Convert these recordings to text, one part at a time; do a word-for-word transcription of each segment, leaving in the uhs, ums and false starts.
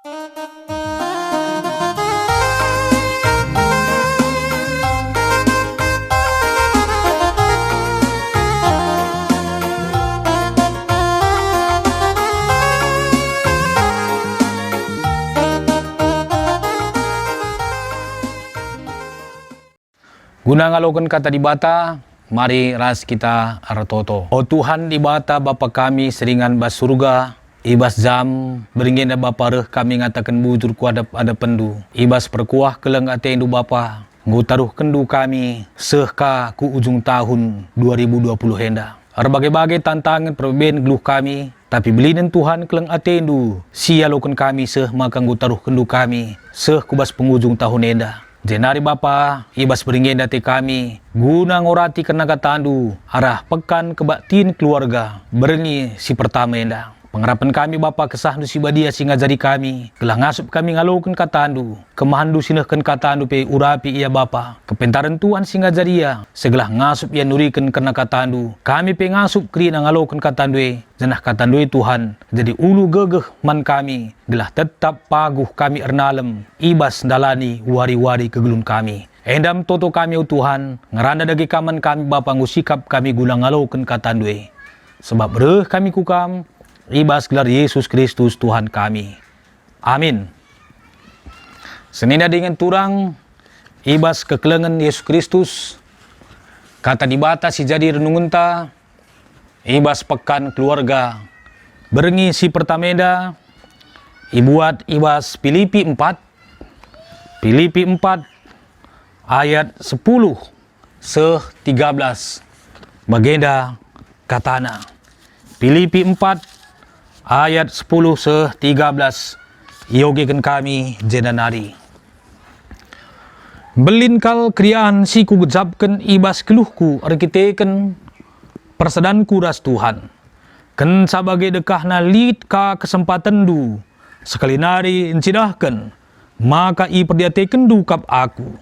Guna ngaloken Kata Dibata, mari ras kita ertoto. O Tuhan Dibata, Bapa kami si ringan bas Surga, i bas jam berngi enda Bapa reh kami ngataken bujur ku adep-adepenNdu. I bas perkuah keleng ateNdu Bapa, enggo taruhkenNdu kami seh ka ku ujung tahun dua ribu dua puluh enda. Erbage-bage tantangen perbeben geluh kami, tapi belinen Tuhan keleng ateNdu si ialoken kami seh maka enggo taruhkenNdu kami seh ku bas pengujung tahun enda. Jenari Bapa, i bas berngi enda ate kami, guna ngorati kerna KataNdu arah Pekan Kebaktin Keluarga berngi si pertama enda. Pengarapen kami Bapa, KesahNdu si Badia si ngajari kami, gelah ngasup kami ngaloken KataNdu. KemahenNdu si nehken KataNdu pe urapi ia Bapa. Kepentaren Tuhan si ngajari ia, segelah ngasup ia nuriken kerna KataNdu. Kami pe ngasup kerina ngaloken KataNdu e, janah KataNdu e Tuhan, jadi ulu gegeh man kami, gelah tetap paguh kami ernalem i bas ndalani wari-wari kegeluhen kami. Enda me toto kami, o Tuhan, ngerana dage Kam man kami Bapa, enggo sikap kami guna ngaloken KataNdu e. Sebab reh kami ku Kam, i bas gelar Yesus Kristus Tuhan kami. Amin. Senina dingen turang, i bas kekelengen Yesus Kristus, Kata Dibata si jadi renungenta, i bas Pekan Keluarga, berngi si pertama enda, ibuat i bas Pilipi empat, Pilipi empat ayat sepuluh seh tiga belas. Bagenda katana. Pilipi empat ayat sepuluh seh tiga belas, iogeken kami jenda nari. Mbelin kal keriahen si kugejapken i bas geluhku erkiteken persadanku ras Tuhan. Kenca bage dekahna lit ka kesempatenndu, sekali nari ncidahken maka iperdiatekenndu kap aku.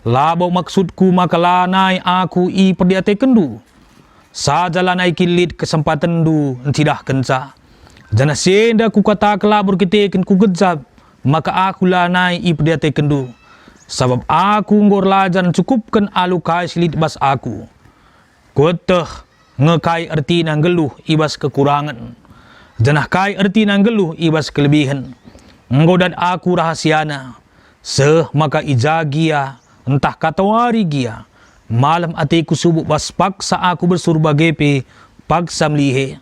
Labo maksudku maka lanai aku iperdiatekenndu. Saja lanai kin lit kesempatenndu ncidahkenca. Janah si enda kukataken labo erkiteken kugejap maka aku lanai iperdiatekenndu. Sabap aku enggo erlajar ncukupken alu kai si lit bas aku. Kueteh nge kai ertina nggeluh i bas kekurangen, janah kai ertina nggeluh i bas kelebihen. Enggo dat aku rahasiana, seh maka i ja gia, ntah katawari gia, malem ateku subuk bas paksa aku bersur bage pe paksa melihe.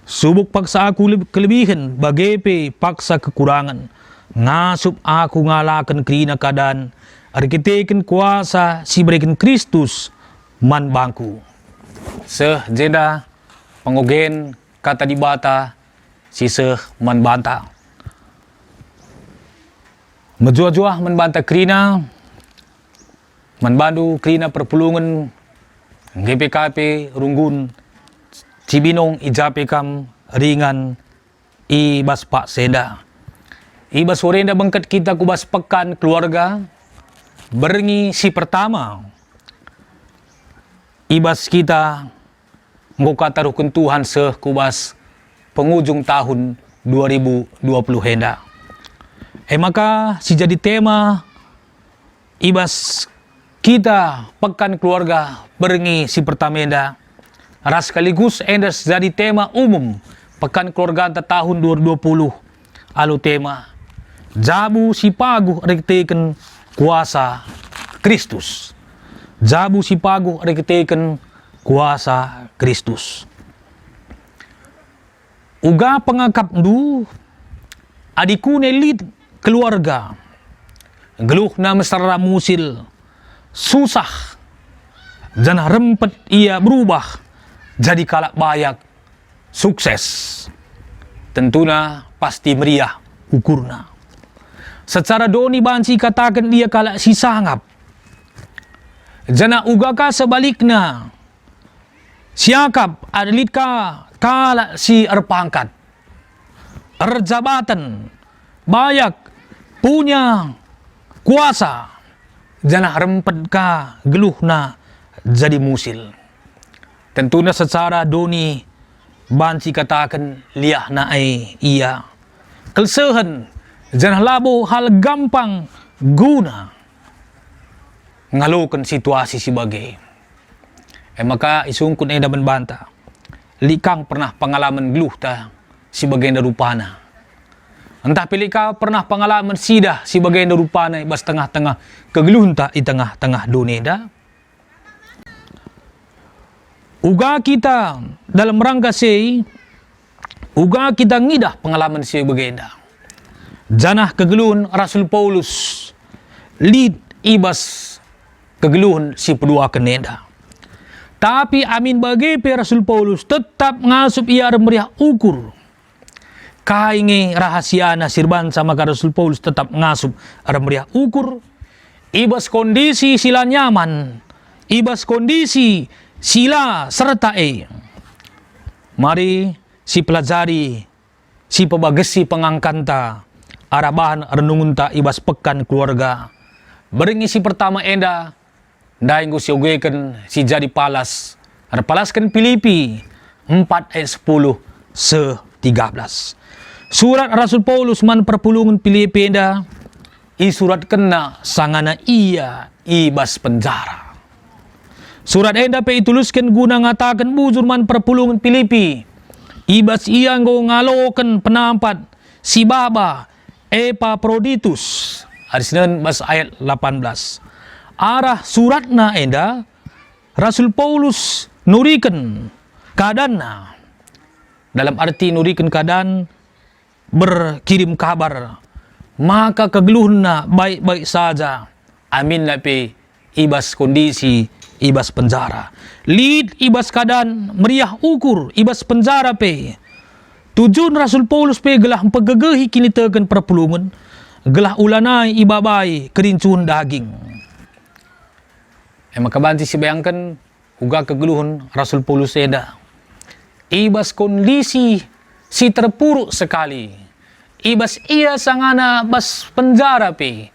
Subuk paksa aku leb-, kelebihen bage pe paksa kekurangen. Ngasup aku ngalaken kerina keadan erkiteken kuasa si ibereken Kristus man bangku. Seh jenda pengogen Kata Dibata si seh man banta. Mejuah-juah man banta kerina, man bandu kerina perpulungen, G P K P, runggun, Cibinong, i ja pe kam ringan i bas paksa enda. I bas wari enda bengket kita ku bas Pekan Keluarga, berngi si pertama i bas kita enggo kataruhken Tuhan seh ku bas pengujung tahun dua ribu dua puluh enda. E maka si jadi tema i bas kita Pekan Keluarga berngi si pertama enda, ras sekaligus enda jadi tema umum Pekan Keluarganta tahun dua ribu dua puluh alu tema, Jabu si Paguh Erkiteken Kuasa Kristus. Jabu si Paguh Erkiteken Kuasa Kristus. Uga pengakapndu, adi kune lit keluarga, geluhna mesera musil, susah, janah rempet ia berubah jadi kalak bayak, sukses. Tentuna pasti meriah ukurna. Secara doni banci ikataken ia kalak si sangap. Janah uga ka sebalikna, siakap adi lit ka kalak si erpangkat, erjabaten, bayak, punya kuasa, janah rempet ka geluhna jadi musil. Tentuna secara doni banci kataken liahna e ia. Kelsehen, Janah labo hal gampang guna ngaloken situasi si bage. E maka isungkun enda man banta, lit kam pernah pengalaman geluhta si bagenda rupana. Ntah pe lit ka pernah pengalaman sidah si bagenda rupana i bas tengah-tengah kegeluhenta i tengah-tengah doni enda? Uga kita dalam rangka si, uga kita ngidah pengalaman si bagenda. Janah kegeluhen Rasul Paulus lit i bas kegeluhen si peduaken enda. Tapi amin bage pe Rasul Paulus tetap ngasup ia ermeriah ukur. Kai nge rahasiana si erbahanca maka Rasul Paulus tetap ngasup ermeriah ukur? I bas kondisi si la nyaman, i bas kondisi si la serta e. Mari sipelajari, sipebagesi pengangkanta arah bahan renungenta i bas Pekan Keluarga. Berngi si pertama enda, ndai enggo siogeken si jadi palas, erpalasken Pilipi empat ayat sepuluh seh tiga belas. Surat Rasul Paulus man perpulungen Pilipi enda isuratkenna sangana ia i bas penjara. Surat enda pe itulisken guna ngataken bujur man perpulungen Pilipi, i bas ia enggo ngaloken penampat si baba, Epaproditus, adi sinen bas ayat lapan belas. Arah suratna enda, Rasul Paulus nuriken keadanna, dalam arti nuriken keadan berkirim kabar, maka kegeluhenna baik-baik saja, aminna pe i bas kondisi i bas penjara. Lit i bas keadan meriah ukur i bas penjara pe. Tujun Rasul Paulus pe gelah mpegegehi kiniteken perpulungen, gelah ulanai ibabai kerincuhen daging. E maka banci sibayangken uga kegeluhen Rasul Paulus enda. I bas kondisi si terpuruk sekali, i bas ia sangana bas penjara pe,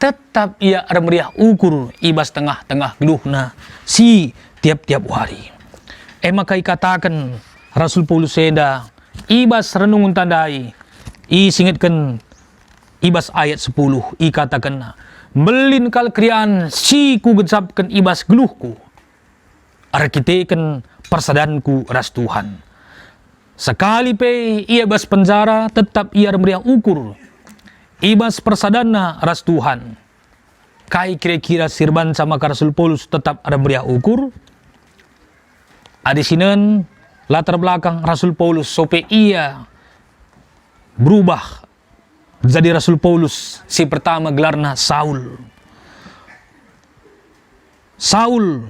tetap ia ermeriah ukur i bas tengah-tengah geluhna si tiap-tiap wari. E maka ikataken Rasul Paulus enda i bas renungenta ndai, isingetken i bas ayat sepuluh, ikatakenna, "Mbelin kal keriahen si kugejapken i bas geluhku, erkiteken persadanku ras Tuhan." Sekali pe ia bas penjara, tetap ia ermeriah ukur i bas persadanna ras Tuhan. Kai kira-kira si erbahanca maka Rasul Paulus tetap ermeriah ukur? Adi sinen latar belakang Rasul Paulus, sope ia berubah jadi Rasul Paulus, si pertama gelarna Saul. Saul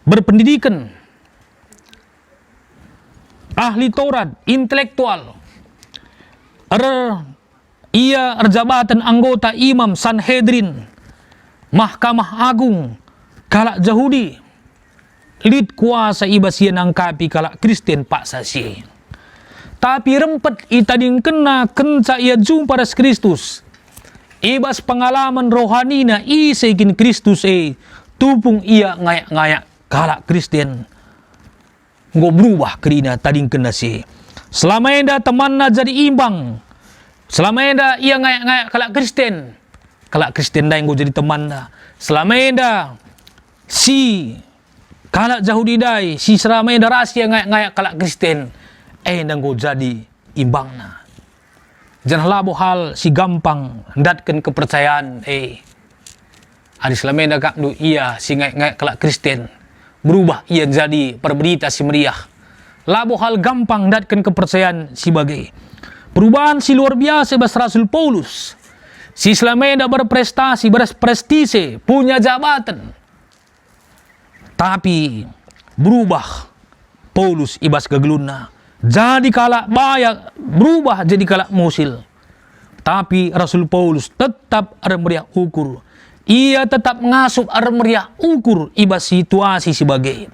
berpendidiken, ahli Taurat, intelektual. Er, ia erjabaten anggota imam Sanhedrin, Mahkamah Agung, kalak Jahudi. Lit kuasa i bas ia nangkapi kalak Kristen paksa si e. Tapi rempet itadingkenna kenca ia jumpa ras Kristus. I bas pengalaman rohanina ise kin Kristus e, tupung ia ngayak-ngayak kalak Kristen. Enggo berubah kerina tadingkenna si e. Selama enda temanna jadi imbang. Selama enda ia ngayak-ngayak kalak Kristen. Kalak Kristen ndai enggo jadi temanna. Selama enda si kalak Jahudi ndai, si selama enda ras ia ngayak-ngayak kalak Kristen, enda enggo jadi imbangna. Janah labo hal si gampang ndatken kepercayan e. Adi selama enda kakndu ia si ngayak-ngayak kalak Kristen, berubah ia jadi perberita si meriah, labo hal gampang ndatken kepercayan si bage. Perubahan si luar biasa i bas Rasul Paulus, si selama enda berprestasi, berprestise, punya jabaten. Tapi berubah Paulus i bas kegeluhenna, jadi kalak bayak, berubah jadi kalak musil. Tapi Rasul Paulus tetap ermeriah ukur. Ia tetap ngasup ermeriah ukur i bas situasi si bage.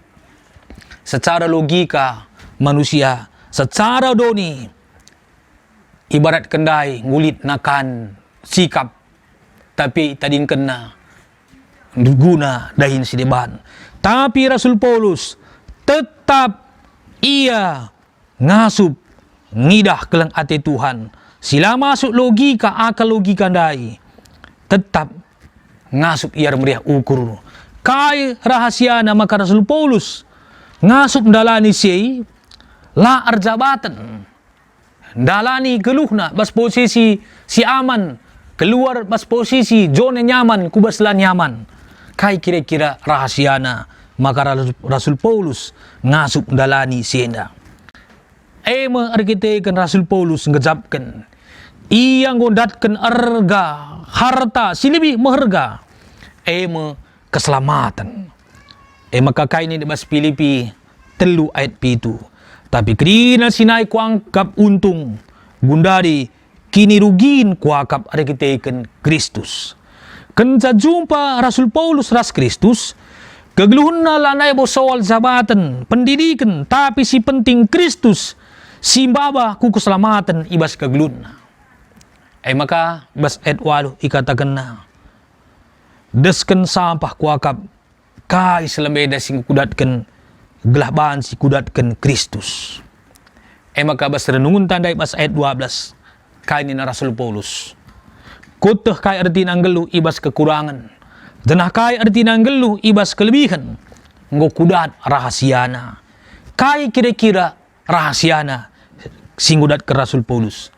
Secara logika manusia, secara doni, ibaratken ndai ngulit nakan sikap, tapi tadingkenna guna dahin si deban. Tapi Rasul Paulus tetap ia ngasup ngidah keleng ate Tuhan, si la masuk logika, akal logika ndai, tetap ngasup ia ermeriah ukur. Kai rahasiana maka Rasul Paulus ngasup ndalani si e? La erjabaten. Ndalani geluhna bas posisi si aman, keluar bas posisi zona nyaman ku bas la nyaman. Kai kira-kira rahasiana maka Rasul, Rasul Paulus ngasup ndalani si enda? E me erkiteken Rasul Paulus ngejapken, ia enggo ndatken erga harta si lebih meherga, e me keselamaten. E maka kai nina bas Pilipi telu ayat pitu, "Tapi kerina si nai kuakap untung, gundari kinirugin kuakap erkiteken Kristus." Kenca jumpa Rasul Paulus ras Kristus, kegeluhenna lanai bo soal jabaten, pendidiken, tapi si penting Kristus si maba ku keselamaten i bas kegeluhenna. E maka bas ayat waluh ikatakenna, "Desken sampah kuakap kai si lembeda si kudatken, gelah banci kudatken Kristus." E maka bas renungenta ndai bas ayat dua belas, kai nina Rasul Paulus, "Kueteh kai ertina nggeluh i bas kekurangen, janah kai ertina nggeluh i bas kelebihen, enggo kudat rahasiana." Kai kira-kira rahasiana si ngudatken Rasul Paulus?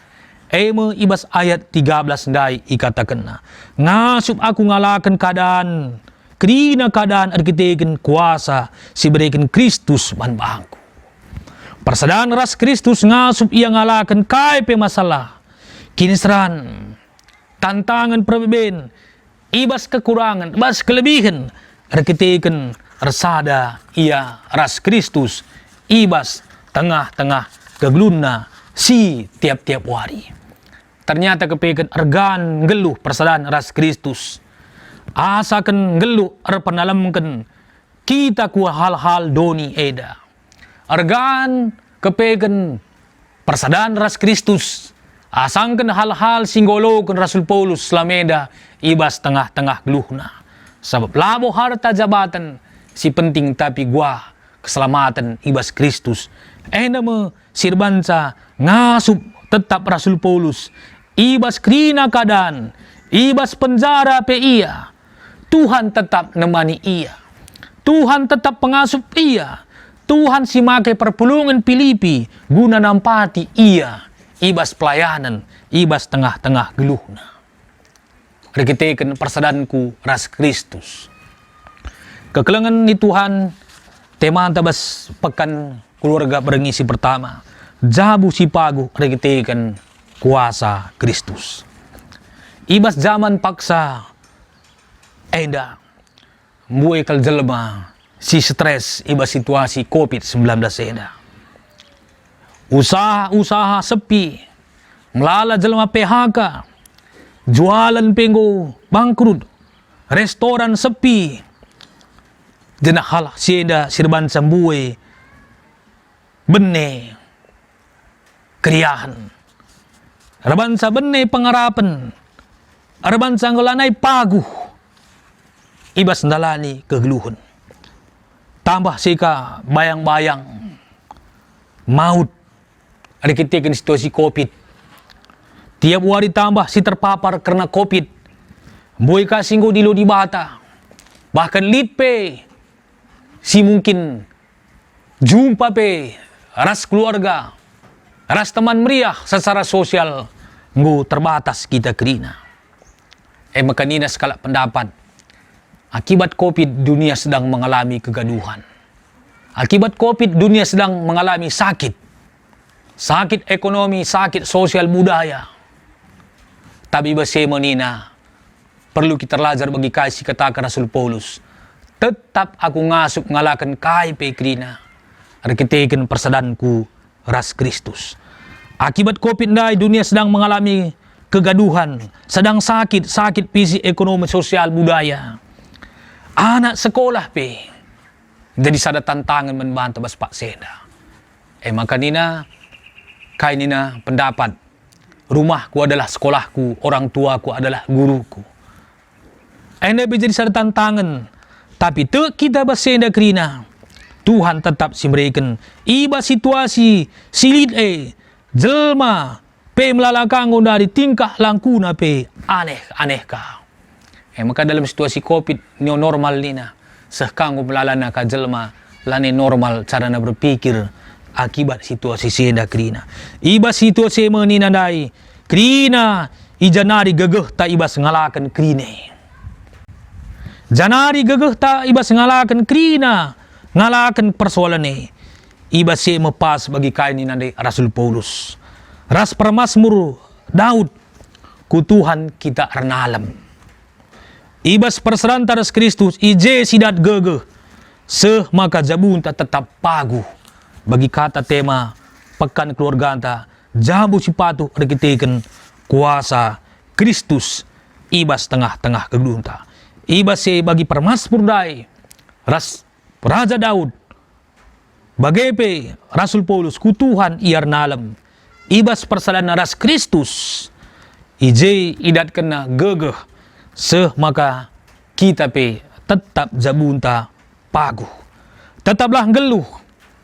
E me i bas ayat tiga belas ndai ikatakenna, "Ngasup aku ngalaken keadaan, kerina keadaan erkiteken kuasa si ibereken Kristus man bangku." Persadan ras Kristus ngasup ia ngalaken kai pe masalah, kiniseran, tantangen perbeben, i bas kekurangen, bas kelebihen, erkiteken ersada ia ras Kristus i bas tengah-tengah kegeluhenna si tiap-tiap wari. Ternyata kepeken ergan nggeluh persadan ras Kristus, asaken nggeluh erpenalemken kita ku hal-hal doni eda. Ergan kepeken persadan ras Kristus, asangken hal-hal si nggeluhken Rasul Paulus selama enda i bas tengah-tengah geluhna. Sabap labo harta jabaten si penting, tapi kuah keselamaten i bas Kristus. Enda me si erbanca ngasup tetap Rasul Paulus i bas kerina keadaan, i bas penjara pe ia. Tuhan tetap nemani ia. Tuhan tetap pengasup ia. Tuhan si make perpulungen Pilipi guna nampati ia i bas pelayanen, i bas tengah-tengah geluhna. Erkiteken persadanku ras Kristus. Kekelengen ni Tuhan, temanta bas pekan keluarga berngi si pertama, jabu si paguh erkiteken kuasa Kristus. I bas jaman paksa enda, mbue kal jelma si stres i bas situasi covid sembilan belas enda. Usaha-usaha sepi, melala jelma P H K, jualan pe enggo bangkrut, restoran sepi, janah hal si enda si erbanca mbue bene keriahen, erbanca bene pengarapen, erbanca enggo lanai paguh i bas ndalani kegeluhen. Tambah si ka bayang-bayang maut erkiteken situasi covid. Tiap wari tambah si terpapar kerna covid. Mbue ka si enggo dielo Dibata. Bahkan lit pe si mungkin jumpa pe ras keluarga, ras teman meriah secara sosial enggo terbatas kita kerina. E maka nina sekalak pendapat, akibat covid dunia sedang mengalami kegaduhan. Akibat covid dunia sedang mengalami sakit. Sakit ekonomi, sakit sosial budaya. Tapi base me nina, perlu kita erlajar bagi kai si kataken Rasul Paulus, "Tetap aku ngasup ngalaken kai pe kerina, erkiteken persadanku ras Kristus." Akibat covid ndai dunia sedang mengalami kegaduhan, sedang sakit, sakit fisik, ekonomi, sosial, budaya. Anak sekolah pe jadi sada tantangen man banta bas paksa enda. E maka nina, kai nina pendapat, "Rumahku adalah sekolahku, orang tuaku adalah guruku." Enda pe jadi sada tantangen, tapi tek kita bas enda kerina, Tuhan tetap si mereken. I bas situasi si lit e, jelma pe melala ka enggo ndari, tingkah langkuna pe aneh-aneh ka. E maka dalam situasi covid new normal nina, seh ka enggo melalana ka jelma, lanai normal carana berpikir akibat situasi si enda kerina. I bas situasi e me nina ndai, kerina i janari gegehta i bas ngalaken kerina e. Janari gegehta i bas ngalaken kerina, ngalaken persoalen e. I bas si e me pas bagi kai nina ndai Rasul Paulus ras permasmur Daud, "Ku Tuhan kita ernalem." I bas persadanta ras Kristus, i je sidat gegeh, seh maka jabunta tetap paguh. Bagi kata tema pekan keluarganta, jabu si patuh erkiteken kuasa Kristus i bas tengah-tengah kegeluhenta. I bas si e bagi permasmur ndai ras Raja Daud, bage pe Rasul Paulus, "Ku Tuhan ia ernalem." I bas persadanna ras Kristus, i je idatkenna gegeh, seh maka kita pe tetap jabunta paguh. Tetaplah nggeluh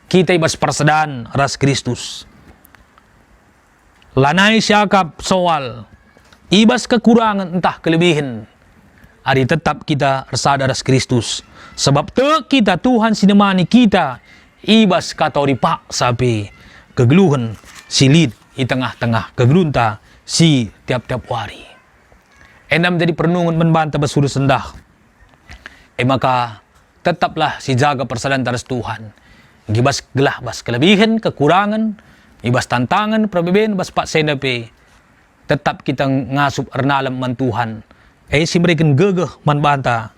kita i bas persadan ras Kristus. Lanai siakap soal i bas kekurangen ntah kelebihen, adi tetap kita ersada ras Kristus. Sebab tek kita Tuhan si nemani kita i bas katori paksa pe kegeluhen si lit i tengah-tengah kegeluhenta si tiap-tiap wari. Enda menjadi perenungen man banta bas sura sendah. E maka, tetaplah sijaga persadanta ras Tuhan. I bas gelah bas kelebihen, kekurangen, i bas tantangen, perbeben, bas paksa enda pe, tetap kita ngasup ernalem man Tuhan. E si mereken gegeh man banta,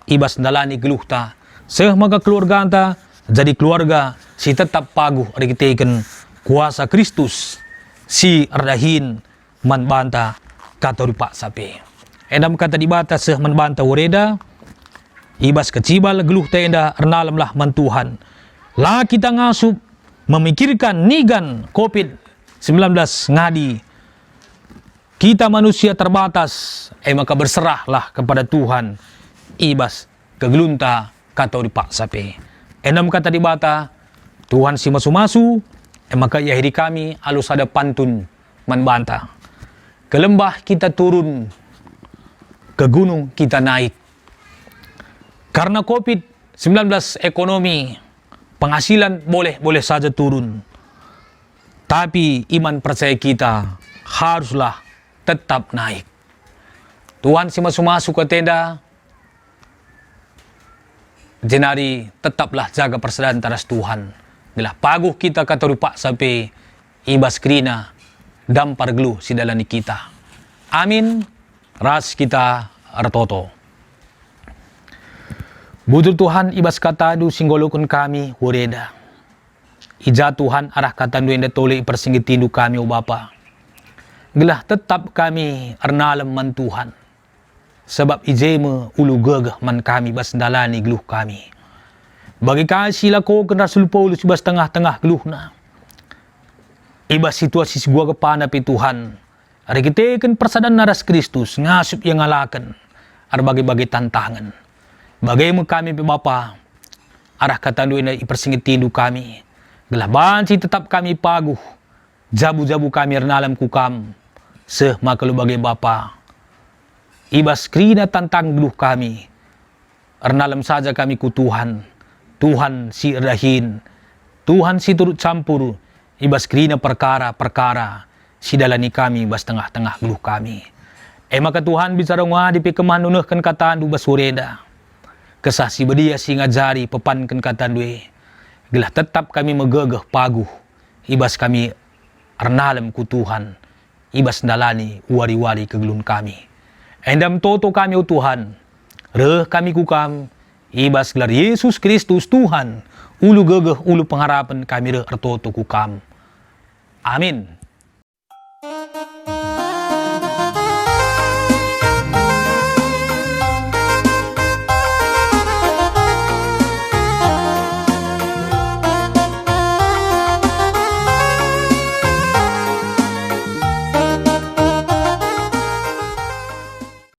i bas ndalani geluhta, seh maka keluarganta jadi keluarga si tetap paguh erkiteken kuasa Kristus si erdahin man banta katori paksa pe. Enda me kata Dibata seh man banta wari enda, i bas kecibal geluhta enda ernalemlah man Tuhan. La kita ngasup memikirkan nigan covid sembilan belas ngadi. Kita manusia terbatas, e maka berserahlah kepada Tuhan i bas kegeluhenta katori paksa pe. Enda me kata Dibata, Tuhan si masu-masu, e maka iahiri kami alu sada pantun man banta. Ke lembah kita turun, ke gunung kita naik. Karena covid sembilan belas ekonomi, penghasilan boleh-boleh saja turun. Tapi iman percaya kita haruslah tetap naik. Tuhan si masu-masu katenda, jenari tetaplah jaga persadanta ras Tuhan, gelah paguh kita katori paksa pe i bas kerina dampar geluh si dalani kita. Amin. Ras kita ertoto. Bujur Tuhan, i bas kataNdu si nggeluhken kami wari enda. I ja Tuhan arah kataNdu enda tole ipersinggetindu kami, o Bapa. Gelah tetap kami ernalem man Tuhan. Sabap i je me ulu gegeh man kami bas ndalani geluh kami. Bage kai si ilakoken Rasul Paulus i bas tengah-tengah geluhna. I bas situasi si guagepana pe Tuhan, erkiteken persadanna ras Kristus, ngasup ia ngalaken erbage-bage tantangen. Bage me kami pe Bapa, arah kataNdu enda ipersinggetindu kami, gelah banci tetap kami paguh, jabu-jabu kami ernalem ku Kam, seh maka labo bage Bapa. I bas kerina tantangen geluh kami, ernalem saja kami ku Tuhan, Tuhan si erdahin, Tuhan si turut campur i bas kerina perkara-perkara si dalani kami bas tengah-tengah geluh kami. E maka Tuhan, bicara nguadi pe kemah nunehken kataNdu bas wari enda. Kesah Si Badia si ngajari pepanken kataNdu e, gelah tetap kami megegeh paguh i bas kami ernalem ku Tuhan, i bas ndalani wari-wari kegeluhen kami. Enda me toto kami, o Tuhan, reh kami ku Kam, i bas gelar Yesus Kristus Tuhan, ulu gegeh, ulu pengharapen kami reh ertoto ku Kam. Amin.